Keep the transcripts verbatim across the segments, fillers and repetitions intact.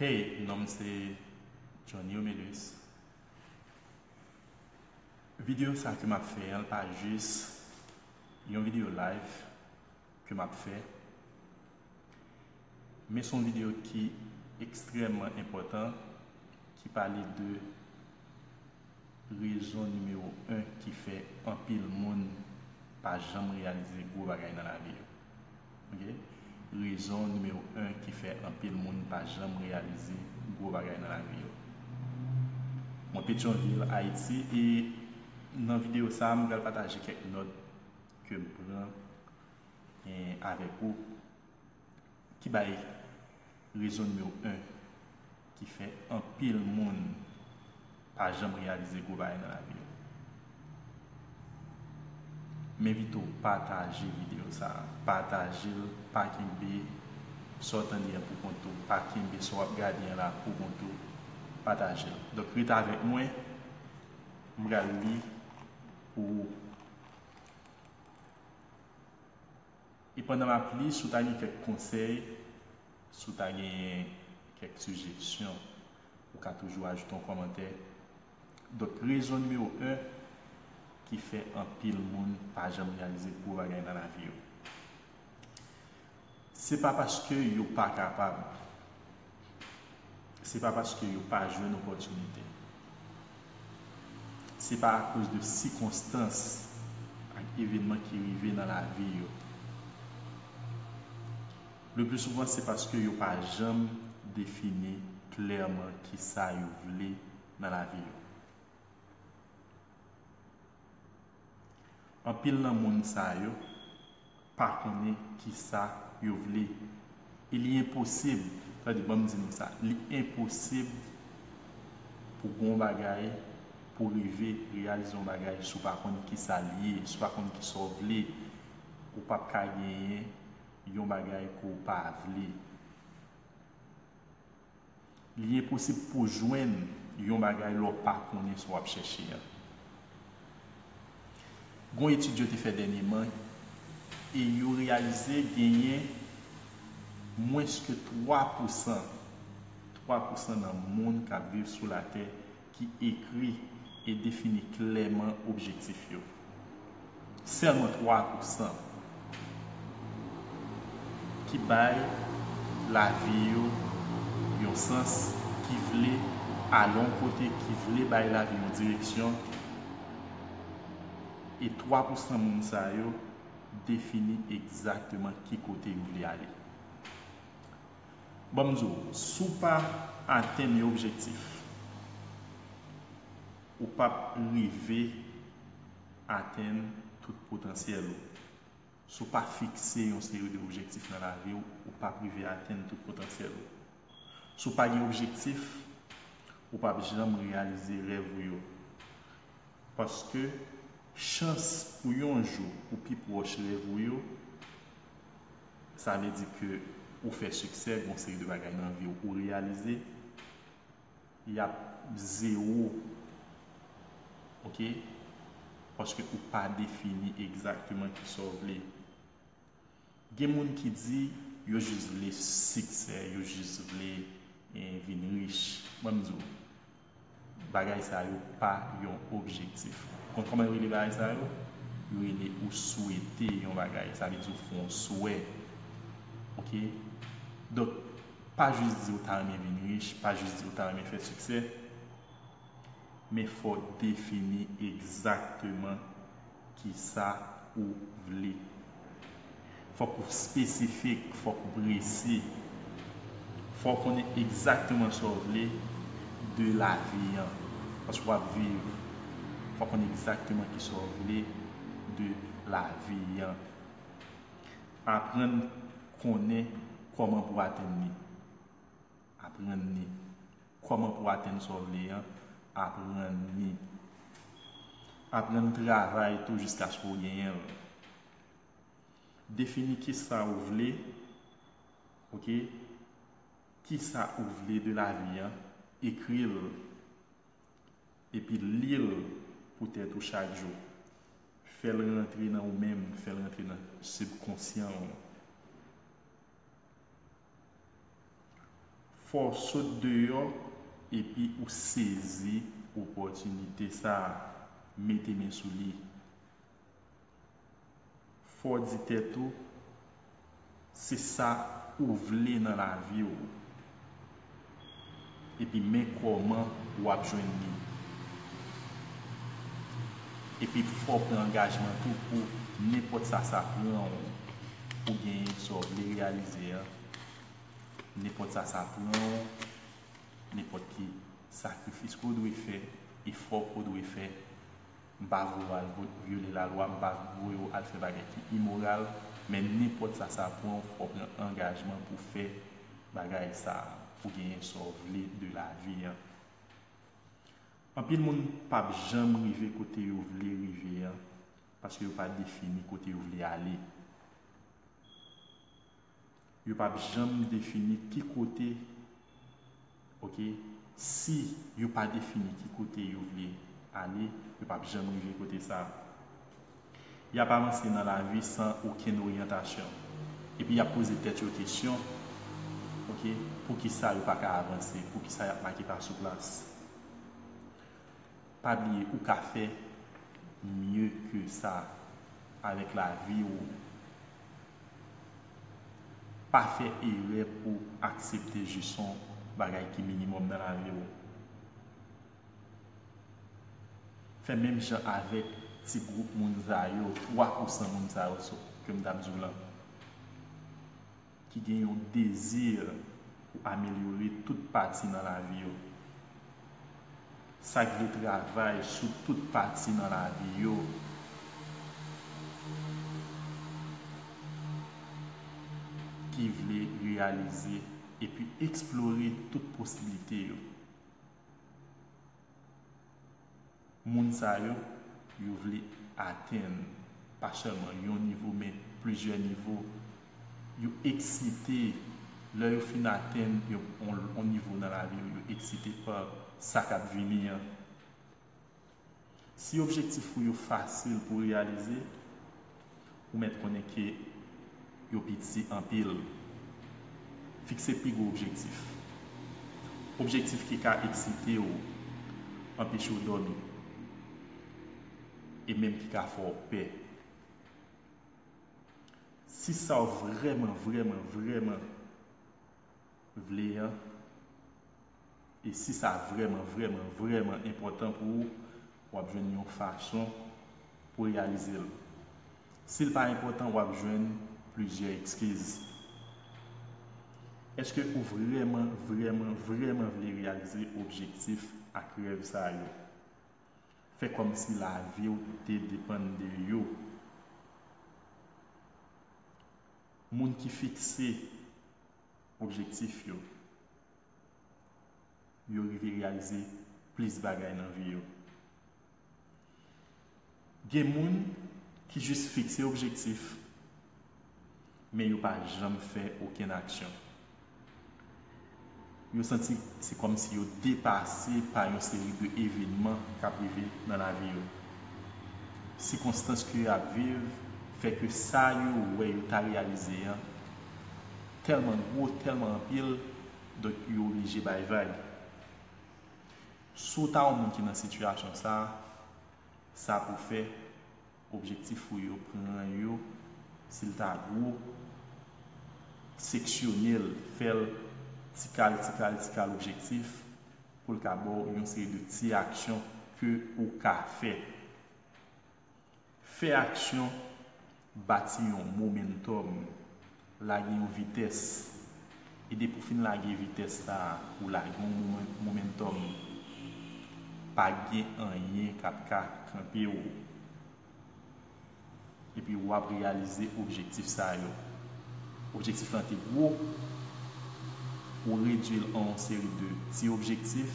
Hey, non m se Johnny Omelus. Videyo sa ke m ap fè an, l pa jis yon videyo live ke m ap fè, men se yon videyo ki ekstrèmman enpòtan, ki pale de rezon nimewo en ki fè anpil moun pa janm reyalize gwo bagay nan lavi yo. Ok? Rezon nimewo en ki fè anpil moun pa janm reyalize gwo bagay nan lavi yo. Mwen Petyonvil, Ayiti, e nan videyo sa a, m pral pataje kèk nòt ke m pran, eh, avèk ou, ki bay rezon nimewo en ki fè anpil moun pa janm reyalize gwo bagay nan lavi yo. M envite w pataje videyo sa a. Pataje l, pa kenbe sa w tande an pou kont ou, pa kenbe sa w ap gade an la pou kont ou. Pataje l. Donk, ret avèk mwen, m pral li pou ou. E pandan m ap li, si w ta gen kèk konsèy, si w ta gen kèk sijesyon, ou ka toujou ajoute yon kòmantè. Donk, rezon nimewo en ki fè anpil moun pa janm reyalize gwo bagay nan lavi yo, se pa paske yo pa kapab. Se pa paske yo pa jwenn opòtinite. Se pa akoz de sikonstans ak evènman ki rive nan lavi yo. Le pli souvan, se paske yo pa janm defini klèman kisa yo vle nan lavi yo. Anpil nan moun sa yo pa konnen kisa yo vle. E li enposib, tande, ban m di nou sa, li enposib pou gon bagay, pou rive reyalize yon bagay, si w pa konn kisa l ye, si w pa konn kisa w vle, ou p ap ka genyen yon bagay ke w pa vle. Li enposib pou w jwenn yon bagay lè w pa konnen sa w ap chèche an. Gon etid yo te fè dènyèman e yo reyalize genyen mwens ke twa pousan, twa pousan nan moun k ap viv sou latè ki ekri e defini klèman objektif yo. Sèlman twa pousan ki bay lavi yo yon sans, ki vle ale yon kote, ki vle bay lavi yon direksyon. E twa pousan moun sa yo defini egzakteman ki kote yo vle ale. Ban m di w, si w pa atenn yon objektif, ou p ap rive atenn tout potansyèl ou. Si w pa fikse yon seri de objektif nan lavi w, ou p ap rive atenn tout potansyèl ou. Si w pa gen objektif, ou p ap janm reyalize rèv ou yo. Paske chans pou yon jou ou pi pwòch rèv ou yo, sa vle di ke ou fè siksè, gon seri de bagay nan vi w ou reyalize, y ap zewo. Ok? Paske ou pa defini egzakteman kisa w vle. Gen moun ki di yo jis vle siksè, yo jis vle, eh, vin rich. Ban m di w, bagay sa yo pa yon objektif. Ou konn kòman yo rele bagay sa yo? Yo rele ou swete yon bagay. Sa vle di ou fè yon swè. Ok? Donk, pa jis di ou ta renmen vin rich, pa jis di ou ta renmen fè siksè, men fò w defini egzakteman kisa ou vle. Fòk ou espesifik, fòk ou presi. Fò w konnen egzakteman sa w vle de lavi an. Paske w ap viv. Fò w konnen egzakteman kisa w vle de lavi an. Aprann konnen kòman pou w atenn li. Aprann li. Kòman pou w atenn sa w vle an, aprann li. Aprann travay tou jiskaske w genyen l. Defini kisa w vle, ok? Kisa ou vle de lavi an, ekri l. Epi li l pou tèt ou chak jou. Fè l rantre nan ou menm, fè l rantre nan sibkonsyan w. Fò w sot deyò epi ou sezi opòtinite sa a, mete men sou li. Fò w di tèt ou, se sa ou vle nan lavi w. Epi men kòman w ap jwenn li. Epi fò w pran angajman tou pou nenpòt sa sa pran w pou genyen sa w vle reyalize a. Nenpòt sa sa pran w, nenpòt ki sakrifis ke w dwe fè, efò ke w dwe fè, m pa voye w al vo- vyole lalwa, m pa voye w al fè bagay ki imoral, men nenpòt sa sa pran w, fò w pran angajman pou fè bagay sa a, pou genyen sa w vle de lavi an. Anpil moun p ap janm rive kote yo vle rive an, paske yo pa defini kote yo vle ale. Yo p ap janm defini ki kote, oke, si yo pa defini ki kote yo vle ale, yo p ap janm rive kote sa a. Y ap avanse nan lavi san okenn oryantasyon. Epi y ap poze tèt yo kesyon, oke, poukisa yo pa ka avanse? Poukisa y ap make pa sou plas? Pa bliye, ou ka fè mye ke sa avèk lavi w. Pa fè erè pou aksepte jis yon bagay ki minimòm nan lavi w. Fè menm jan avèk ti gwoup moun sa yo, twa pousan moun sa yo so- ke m t ap di w lan, ki gen yon dezi pou amelyore tout pati nan lavi yo. Sa k vle travay sou tout pati nan lavi yo, ki vle reyalize epi eksplore tout posiblite yo. Moun sa yo, yo vle atenn pa sèlman yon nivo, men plizyè nivo. Yo eksite lè yo fin atenn yon, yon, yon nivo nan lavi yo, yo eksite pa sa k ap vini an. Si objektif ou yo fasil pou reyalize, ou mèt konnen ke yo piti anpil. Fikse pi gwo objektif. Objektif ki ka eksite w, anpeche w dòmi, e menm ki ka fè w pè. Si sa w vrèman, vrèman, vrèman vle an, e si sa vrèman, vrèman, vrèman enpòtan pou ou, w ap jwenn yon fason pou reyalize l. Si l pa enpòtan, w ap jwenn plizyè ekskiz. Èske ou vrèman, vrèman, vrèman vle reyalize objektif ak rèv sa yo? Fè kòmsi lavi w te depann de yo. Moun ki fikse objektif yo, yo rive reyalize plis bagay nan vi yo. Gen moun ki jis fikse objektif, men yo pa janm fè okenn aksyon. Yo santi se kòmsi yo depase pa yon seri de evènman k ap rive nan lavi yo. Sikonstans ke y ap viv fè ke sa yo wè yo ta reyalize an tèlman gwo, tèlman anpil, donk yo oblije bay vag. Si w ta yon moun ki nan sitiyasyon sa a, sa pou fè objektif ou yo, pran yo, si l ta gwo, seksyone l, fè l ti kal, ti kal, ti kal objektif, pou l ka ba w yon seri de ti aksyon ke ou ka fè. Fè aksyon bati yon momentum, lage yon vitès. E depi w fin lage vitès sa a, ou lage yon momen- momentum, pa gen anyen k ap ka kanpe w. Epi w ap reyalize objektif sa yo. Objektif lan te gwo, ou redui l an yon seri de ti objektif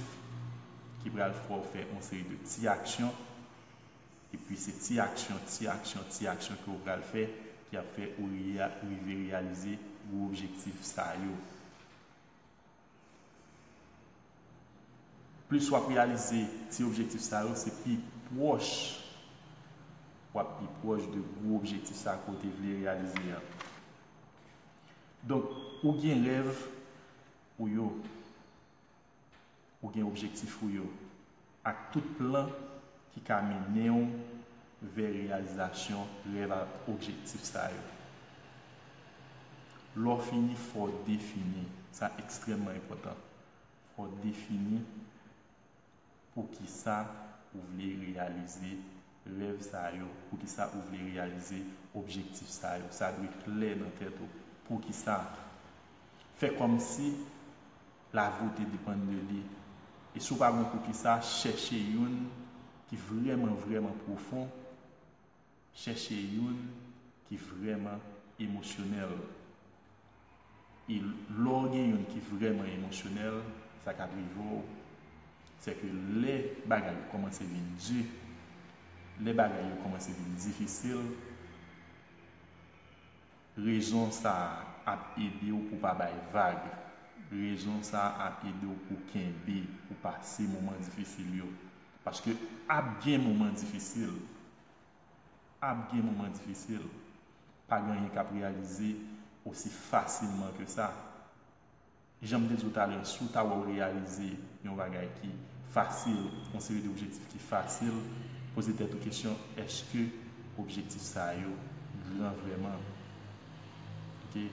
ki pral fè w fè yon seri de ti aksyon. Epi se ti aksyon, ti aksyon, ti aksyon ke w pral fè ki ap fè ou reya- rive reyalize gwo objektif sa yo. Plis w ap reyalize ti objektif sa yo, se pi pwòch w ap pi pwòch de gwo objektif sa ke w te vle reyalize an. Donk, ou gen rèv ou yo, ou gen objektif ou yo, ak tout plan ki ka mennen w vè reyalizasyon rèv ak objektif sa yo. Lè w fini, fò w defini, sa ekstrèmman enpòtan, fò w defini poukisa ou vle reyalize rèv sa yo, poukisa ou vle reyalize objektif sa yo. Sa dwe klè nan tèt ou. Poukisa? Fè kòmsi la vie w te depann de li. E si w pa gon poukisa, chèche youn ki vrèman, vrèman pwofon, chèche youn ki vrèman emosyonèl. E lè w gen youn ki vrèman emosyonèl, sa k ap rive w, se ke lè bagay yo kòmanse vin di, lè bagay yo kòmanse vin difisil, rezon sa a ap ede w pou w pa bay vag. Rezon sa a ap ede w pou w kenbe, pou w pase moman difisil yo. Paske ap gen moman difisil. Ap gen moman difisil. Pa gen anyen k ap reyalize osi fasilman ke sa. Jan m te di w talè, si w ta wè w reyalize yon bagay ki fasil, yon seri de objektif ki fasil, poze tèt ou kesyon, èske objektif sa yo gran vrèman? Oke?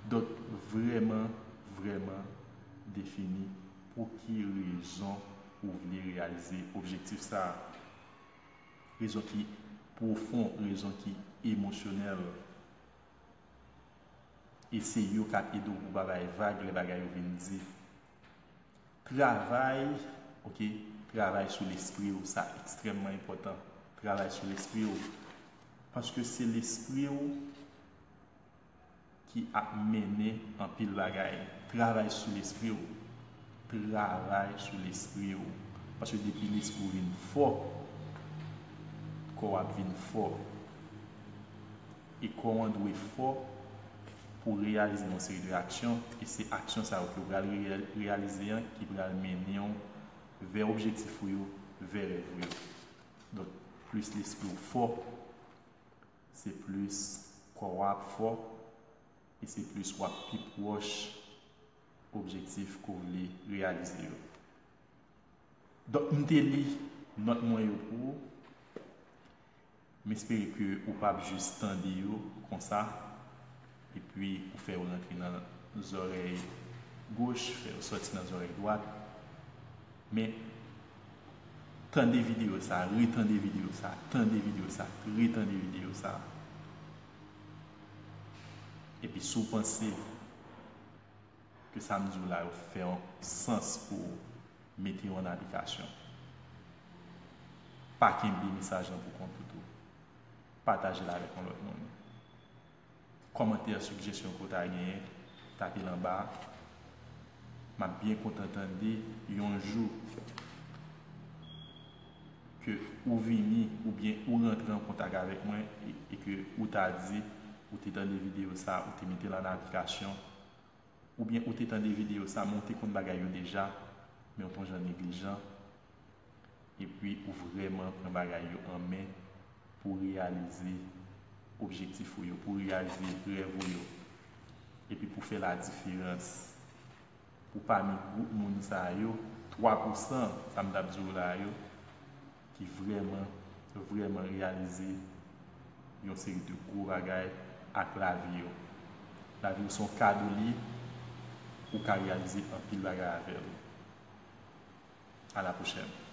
Donk, vrèman, vrèman defini pou ki rezon ou vle reyalize objektif sa a. Rezon ki pwofon, rezon ki emosyonèl. E se yo k ap ede w pou w pa bay vag lè bagay yo vin di. Travay, oke, travay sou lespri w, sa ekstrèmman enpòtan. Travay sou lespri w. Paske se lespri w ki ap mennen anpil bagay. Travay sou lespri w. Travay sou lespri w. Paske depi lespri w vin fò, kò w ap vin fò. E kò w an dwe fò pou reyalize yon seri de aksyon. E se aksyon sa yo ke w pral reyal-, reyalize an ki pral mennen w vè objektif ou yo, vè rèv ou yo. Donk, plis lespri w fò, se plis kò w ap fò, e se plis w ap pi pwòch objektif ke w vle reyalize yo. Donk, m te li nòt mwen yo pou ou. M espere ke ou p ap jis tande yo konsa, epi ou fè yo rantre nan zòrèy goch, fè yo sòti nan zòrèy dwat. Men, tande videyo sa, retande videyo sa, tande videyo sa, retande videyo sa. Epi si w panse ke sa m di w la yo fè yon sans pou w, mete yo an aplikasyon. Pa kenbe mesaj lan pou kont ou tou. Pataje l avèk yon lòt moun. Kòmantè, sijesyon ke w ta genyen, tape l anba a. M ap byen kontan tande yon jou ke ou vini oubyen ou rantre an kontak avèk mwen e, e ke ou ta di ou te tande videyo sa, ou te mete l an aplikasyon, oubyen ou te tande videyo sa, men ou te konn bagay yo deja, men ou te yon jan neglijan, epi ou vrèman pran bagay yo an men pou reyalize objektif ou yo, pou reyalize rèv ou yo, epi pou fè ladiferans. Pou pami gwoup moun sa yo, twa pousan, sa m t ap di w la yo, ki vrèman, vrèman reyalize yon seri de gwo bagay ak lavi yo. Lavi yo se yon kado li ye, ou ka reyalize anpil bagay avè l. À la prochaine.